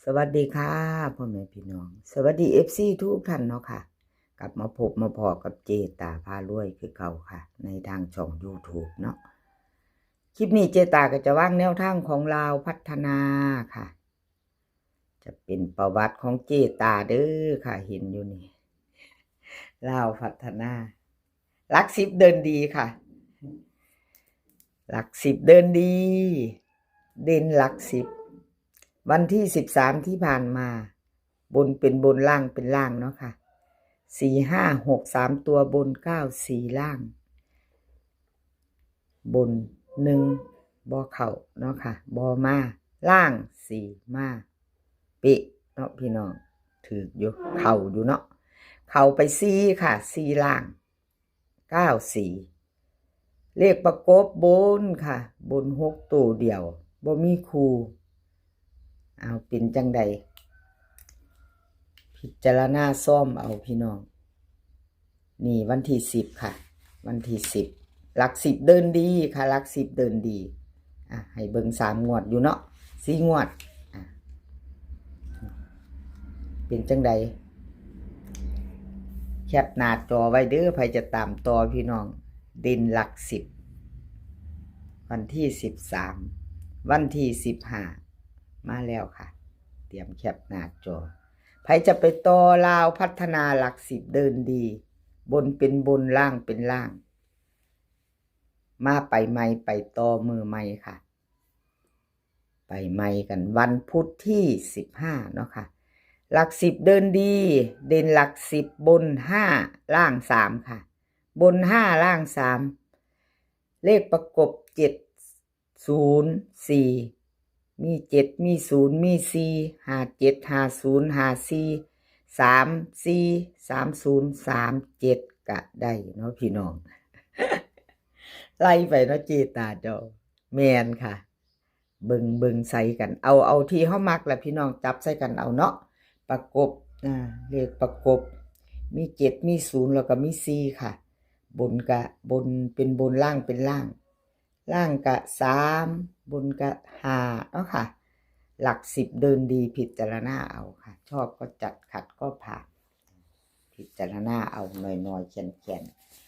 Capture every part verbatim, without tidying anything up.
สวัสดีค่ะ พ่อแม่พี่น้อง สวัสดี เอฟซี ทุกท่านเนาะค่ะ กลับมาพบมาพ้อกับเจตาพารวยคือเก่าค่ะ ในทางช่อง YouTube เนาะ คลิปนี้เจตาก็จะวางแนวทางของลาวพัฒนาค่ะ จะเป็นประวัติของเจตาเด้อค่ะ เห็นอยู่นี่ ลาวพัฒนา หลักสิบเดินดีค่ะ หลักสิบเดินดี เด่นหลักสิบ วันที่สิบสามที่ผ่านมา บนเป็นบน ล่างเป็นล่างเนาะค่ะ สี่ห้าหก สามตัวบน เก้าสี่ ล่าง บนหนึ่งบ่เข้าเนาะค่ะ บ่มา ล่างสี่มา เป๊ะเนาะพี่น้อง ถืกอยู่ เข้าอยู่เนาะ เข้าไปสี่ค่ะ สี่ ล่าง เก้าสี่ เลขประกบบนค่ะ บนหกตัวเดียว บ่มีคู่ เอาเป็นจังใด พิจารณาซ่อมเอาพี่น้อง นี่วันที่สิบค่ะ วันที่สิบ หลักสิบเดินดีค่ะ หลักสิบเดินดี อ่ะ ให้เบิ่งสามงวดอยู่เนาะ สี่งวด อ่ะ เป็นจังใด แคปหน้าจอไว้เด้อ ไผจะตามต่อพี่น้อง เด่นหลักสิบ วันที่สิบสาม วันที่สิบห้า มาแล้วค่ะ เตรียมแคปหน้าจอ ไผจะไปต่อลาวพัฒนาหลักสิบเดินดี บนเป็นบน ล่างเป็นล่าง มาไปใหม่ไปต่อมือใหม่ค่ะ ไปใหม่กันวันพุธที่สิบห้าเนาะค่ะ หลักสิบเดินดี เด่นหลักสิบบนห้า ล่างสามค่ะ บนห้า ล่างสาม เลขประกบเจ็ดศูนย์สี่ มีเจ็ด มีศูนย์ มีสี่ ห้าเจ็ด ห้าศูนย์ ห้าสี่ สามสี่ สามศูนย์ สามเจ็ด ก็ได้เนาะพี่น้อง ไล่ไปเนาะเจตาเจ้า แม่นค่ะ เบิ่งเบิ่งใส่กัน เอาเอาที่เฮามักล่ะพี่น้อง จับใส่กันเอาเนาะ ประกบ อ่า เลขประกบ มีเจ็ด มีศูนย์ แล้วก็มีสี่ค่ะ บนกะบนเป็นบน ล่างเป็นล่าง ล่างกะสาม บนกะห้าเนาะค่ะ หลักสิบเดินดี พิจารณาเอาค่ะ ชอบก็จัด ขัดก็ผ่าน พิจารณาเอา น้อยๆแขน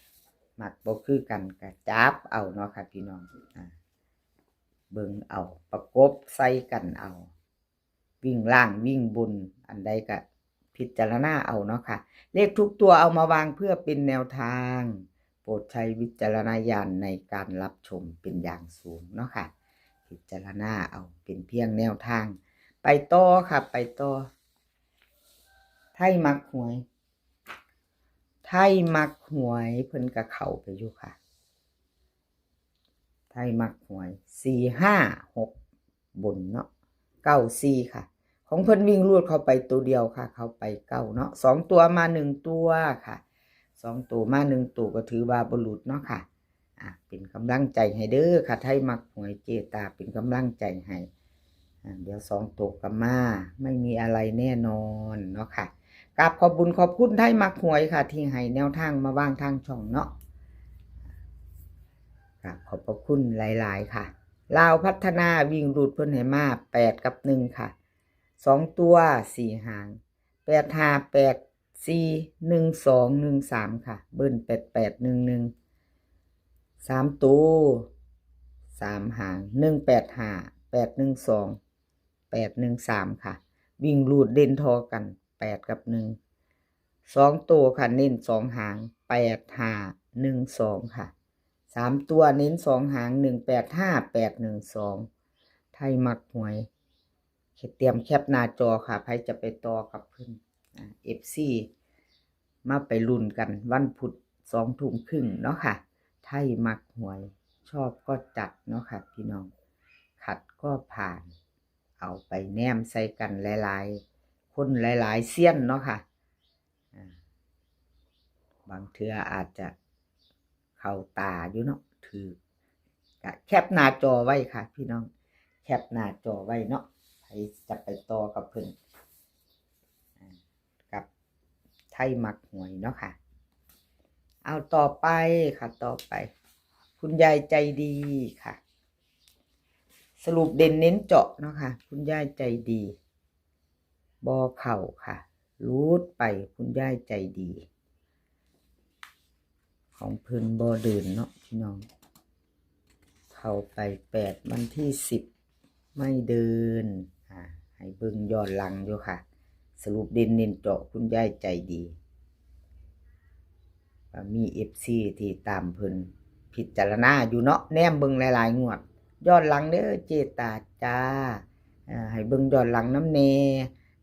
ๆ มักบ่คือกันก็จับเอาเนาะค่ะพี่น้อง อ่า เบิ่งเอา ประกบใส่กันเอา วิ่งล่างวิ่งบน อันใดก็พิจารณาเอาเนาะค่ะ เลขทุกตัวเอามาวางเพื่อเป็นแนวทาง โปรดใช้วิจารณญาณในการรับชมเป็นอย่างสูงเนาะค่ะ พิจารณาเอา เป็นเพียงแนวทาง ไปต่อค่ะ ไปต่อ ไทยมักหวย ไทยมักหวยเพิ่นก็เข้าไปอยู่ค่ะ ไทยมักหวย สี่ห้าหก บนเนาะ เก้าสี่ค่ะ ของเพิ่นวิ่งรูดเข้าไปตัวเดียวค่ะ เข้าไปเก้าเนาะ สองตัวมาหนึ่งตัวค่ะ สองตัวมาหนึ่งตัวก็ถือว่าบ่หลุดเนาะค่ะ อ่ะ เป็นกำลังใจให้เด้อค่ะ ไทยมักหวยเจตาเป็นกำลังใจให้ อ่ะ เดี๋ยวสองตัวก็มา ไม่มีอะไรแน่นอนเนาะค่ะ กราบขอบบุญขอบคุณไทยมักหวยค่ะ ที่ให้แนวทางมาวางทางช่องเนาะ กราบขอบพระคุณหลายๆค่ะ ลาวพัฒนาวิ่งรูดเพิ่นให้มาแปดกับหนึ่งค่ะ สองตัวสี่หาง แปดห้า แปดสี่ หนึ่งสอง หนึ่งสามค่ะ เบิ้ลแปดแปด หนึ่งหนึ่ง สามตัว สามหาง หนึ่งแปดห้า แปดหนึ่งสอง แปดหนึ่งสามค่ะ วิ่งรูดเด่นทอกัน แปดกับหนึ่ง สองตัวค่ะ เน้นสองหาง แปดห้า หนึ่งสองค่ะ สามตัวเน้นสองหาง หนึ่งแปดห้า แปดหนึ่งสอง ไทยมักหวย เตรียมแคปหน้าจอค่ะ ไผจะไปต่อกับเพิ่น อ่า เอฟซี มาไปลุ้นกันวันพุธสองทุ่มครึ่งเนาะค่ะ ไทยมักหวย ชอบก็จัดเนาะค่ะพี่น้อง ขัดก็ผ่าน เอาไปแนมใส่กันหลายๆ คนหลายๆเซียนเนาะค่ะ อ่า บางเทื่ออาจจะเข้าตาอยู่เนาะ ถืก ก็แคปหน้าจอไว้ค่ะพี่น้อง แคปหน้าจอไว้เนาะ ไผจะไปต่อกับเพิ่น อ่า กับไทยมักหวยเนาะค่ะ เอาต่อไปค่ะ ต่อไป คุณยายใจดีค่ะ สรุปเด่นเน้นเจาะเนาะค่ะ คุณยายใจดี บ่เข้าค่ะ หลุดไป คุณยายใจดี ของเพิ่นบ่เดินเนาะพี่น้อง เข้าไปแปด วันที่สิบ ไม่เดิน อ่า ให้เบิ่งย้อนหลังอยู่ค่ะ สรุปเด่นเน้นเจาะคุณยายใจดี ก็มี เอฟซี ที่ตามเพิ่นพิจารณาอยู่เนาะ แนมเบิ่งหลายๆงวด ย้อนหลังเด้อเจตาจ้า อ่า ให้เบิ่งย้อนหลังนำแน่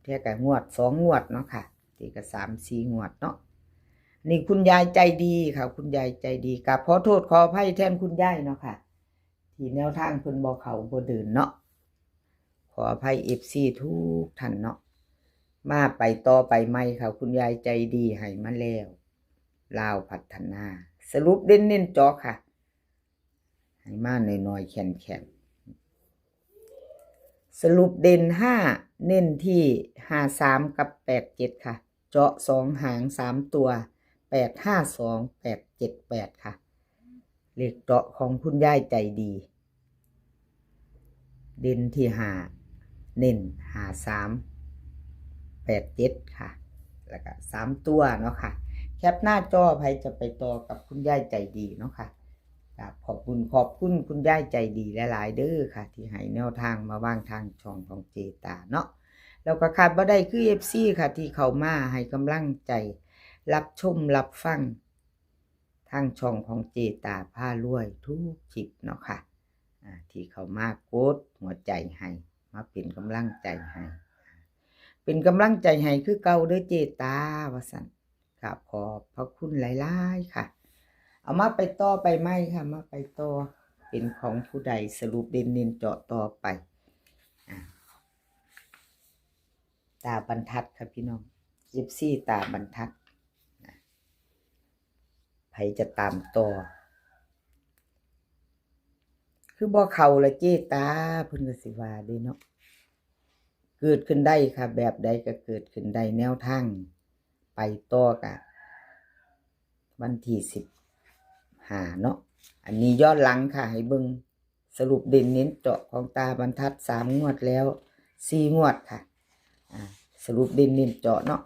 เทื่อก็งวดสองงวดเนาะค่ะ เทื่อก็สามสี่งวดเนาะ นี่คุณยายใจดีค่ะ คุณยายใจดี กราบขอโทษขออภัยแทนคุณยายเนาะค่ะ ที่แนวทางเพิ่นบ่เข้าบ่เดินเนาะ ขออภัย เอฟซี ทุกท่านเนาะ มาไปต่อไปใหม่ค่ะ คุณยายใจดีให้มาแล้ว ลาวพัฒนา สรุปเด่นเน้นเจาะค่ะ ให้มาน้อยๆแข็งๆ สรุปเด่นห้า เน้นที่ห้าสามกับแปดเจ็ดค่ะ เจาะสองหางสามตัว แปดห้าสอง แปดเจ็ดแปดค่ะ เลขเจาะของคุณยายใจดี เด่นที่ห้า เน้นห้าสาม แปดเจ็ดค่ะ แล้วก็สามตัวเนาะค่ะ แคปหน้าจอ ไผจะไปต่อกับคุณยายใจดีเนาะค่ะ กราบขอบคุณ ขอบคุณคุณยายใจดีหลายๆเด้อค่ะ ที่ให้แนวทางมาวางทางช่องของเจตาเนาะ แล้วก็ขาดบ่ได้คือ เอฟซี ค่ะ ที่เข้ามาให้กำลังใจ รับชมรับฟังทางช่องของเจตาพารวยทุกคลิปเนาะค่ะ อ่า ที่เข้ามากดหัวใจให้ มาเป็นกำลังใจให้ เป็นกำลังใจให้คือเก่าเด้อเจตา ว่าซั่น กราบขอบพระคุณหลายๆค่ะ เอามาไปต่อไปใหม่ค่ะ มาไปต่อ เป็นของผู้ใด สรุปเด่นเน้นเจาะต่อไป อ่า ตาบรรทัดค่ะพี่น้อง เอฟซี ตาบรรทัด นะ ไผจะตามต่อ คือบ่เข้าละเจตา เพิ่นก็สิว่าเด้เนาะ เกิดขึ้นได้ค่ะ แบบใดก็เกิดขึ้นได้ แนวทางไปต่อกะ วันที่สิบห้าเนาะ อันนี้ย้อนหลังค่ะ ให้เบิ่งสรุปเด่นเน้นเจาะของตาบรรทัด สามงวดแล้ว สี่งวดค่ะ อ่า สรุปเด่นเน้นเจาะเนาะ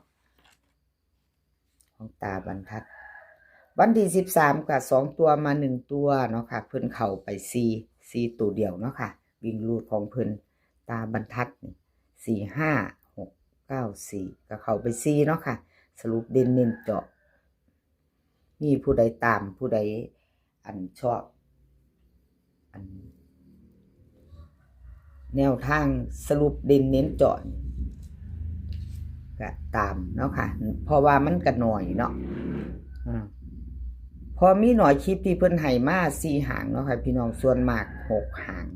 ของตาบรรทัด วันที่สิบสามค่ะ สองตัวมาหนึ่งตัวเนาะค่ะ เพิ่นเข้าไปสี่ สี่ตัวเดียวเนาะค่ะ วิ่งรูดของเพิ่น ตาบรรทัดนี่ สี่ห้าหกเก้าสี่ ก็เข้าไปสี่เนาะค่ะ สรุปเด่นเน้นเจาะ มีผู้ใดตาม ผู้ใดอันชอบ อัน แนวทางสรุปเด่นเน้นเจาะนี่ ก็ตามเนาะค่ะ เพราะว่ามันก็น้อยเนาะ อ่า พอมีน้อยคลิปที่เพิ่นให้มาสี่หางเนาะค่ะ พี่น้อง ส่วนมากหกหาง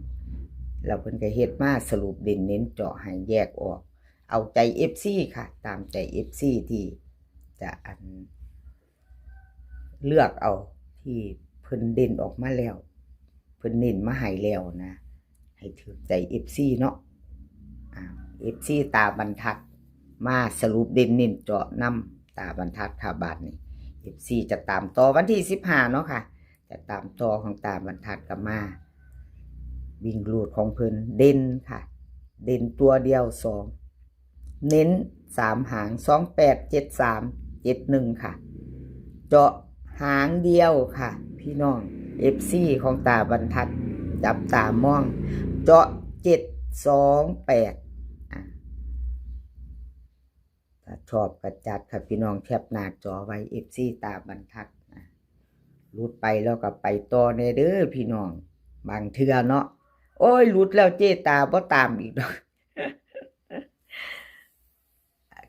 แล้วเพิ่นก็เฮ็ดมาสรุปเด่นเน้นเจาะให้แยกออก เอาใจ เอฟซี ค่ะ ตามใจ เอฟซี ที่จะอัน เลือกเอาที่เพิ่นเด่นออกมาแล้ว เพิ่นเน้นมาให้แล้วนะ ให้ถืกใจ เอฟซี เนาะ อ่า เอฟซี ตาบรรทัด มาสรุปเด่นเน้นเจาะนำตาบรรทัดค่ะ บาดนี้ เอฟซี จะตามต่อวันที่สิบห้าเนาะค่ะ จะตามต่อของตาบรรทัดก็มา วิ่งรูดของเพิ่นเด่นค่ะ เด่นตัวเดียวสอง เน้นสามหาง สองแปด เจ็ดสาม เจ็ดหนึ่งค่ะ เจาะหางเดียวค่ะ พี่น้อง เอฟซี ของตาบรรทัด จับตามอง เจาะ เจ็ดสองแปด อ่ะ ถ้าชอบก็จัดค่ะพี่น้อง แคปหน้าจอไว้ เอฟซี ตาบรรทัดนะ หลุดไปแล้วก็ไปต่อแน่เด้อพี่น้อง บางเทื่อเนาะ โอ้ย หลุดแล้วเจตาบ่ตามอีกดอก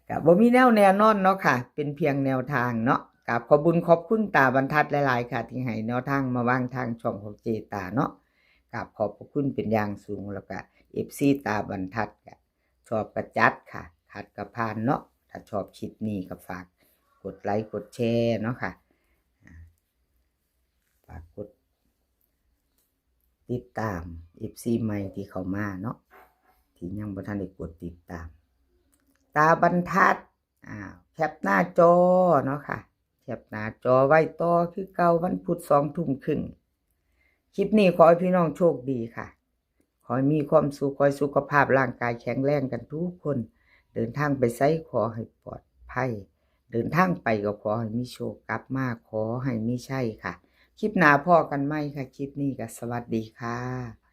ก็บ่มีแนวแน่นอนเนาะค่ะ เป็นเพียงแนวทางเนาะ กราบขอบบุญขอบคุณตาบรรทัดหลายๆค่ะ ที่ให้แนวทางมาวางทางช่องของเจตาเนาะ กราบขอบพระคุณเป็นอย่างสูง แล้วก็ เอฟซี ตาบรรทัดก็ชอบก็จัดค่ะ ขัดก็ผ่านเนาะ ถ้าชอบคลิปนี้ก็ฝากกดไลค์กดแชร์เนาะค่ะ อ่า ฝากกดติดตาม เอฟซี ใหม่ที่เข้ามาเนาะ ที่ยังบ่ทันได้กดติดตาม ตาบรรทัด อ่า แคปหน้าจอเนาะค่ะ แคปหน้าจอไว้ต่อคือเก่า วันพุธสองทุ่มครึ่ง คลิปนี้ขอให้พี่น้องโชคดีค่ะ ขอให้มีความสุข ขอให้สุขภาพร่างกายแข็งแรงกันทุกคน เดินทางไปไสขอให้ปลอดภัย เดินทางไปก็ขอให้มีโชค กลับมาขอให้มีชัยค่ะ คลิปหน้าพ้อกันใหม่ค่ะ คลิปนี้ก็สวัสดีค่ะ